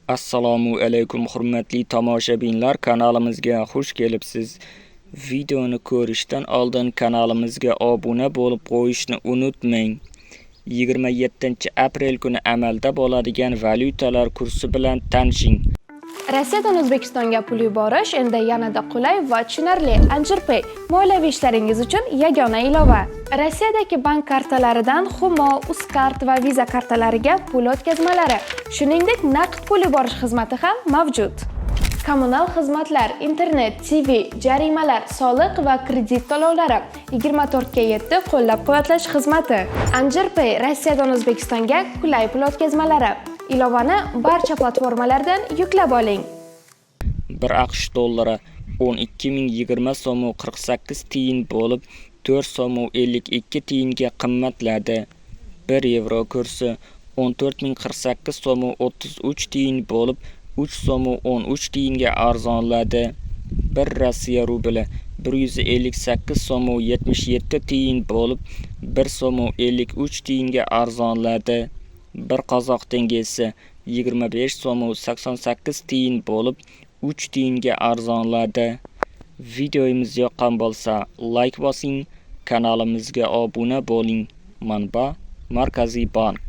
Assalomu alaykum, hurmatli tomoshabinlar, kanalimizga xush kelibsiz. Videoni ko'rishdan oldin kanalimizga obuna bo'lib qo'yishni unutmang. 27-aprel kuni amalda bo'ladigan valyutalar kursi bilan tanishing. Rossiyadan O'zbekistonga pul yuborish endi yanada qulay va tushunarli. Anjirpay moliyaviy ishlaringiz uchun yagona ilova. Rossiyadagi bank kartalaridan Humo, Uzcard va Visa kartalariga pul o'tkazmalari, shuningdek, naqd pul yuborish xizmati ham mavjud. Kommunal xizmatlar, internet, TV, jarimalar, soliq va kredit to'lovlari, 24:7 qo'llab-quvvatlash xizmati. Anjirpay Rossiyadan O'zbekistonga qulay pul o'tkazmalari. Ilovani barcha platformalardan yuklab oling. 1 AQSh dollari 12 020 so'm 48 tiyin bo'lib, 4 so'm 52 tiyinga qimmatladi. 1 yevro kursi 14 048 so'm 33 tiyin bo'lib, 3 so'm 13 tiyinga arzonladi. 1 Rossiya rubli 158 so'm 77 tiyin bo'lib, 1 so'm 53 tiyinga arzonladi. 1 qozoq tengesi 25 so'm 88 tiyin bo'lib, 3 tiyinga arzonladi. Videomiz yoqqan bo'lsa, layk bosing, kanalimizga obuna bo'ling. Manba: Markaziy bank.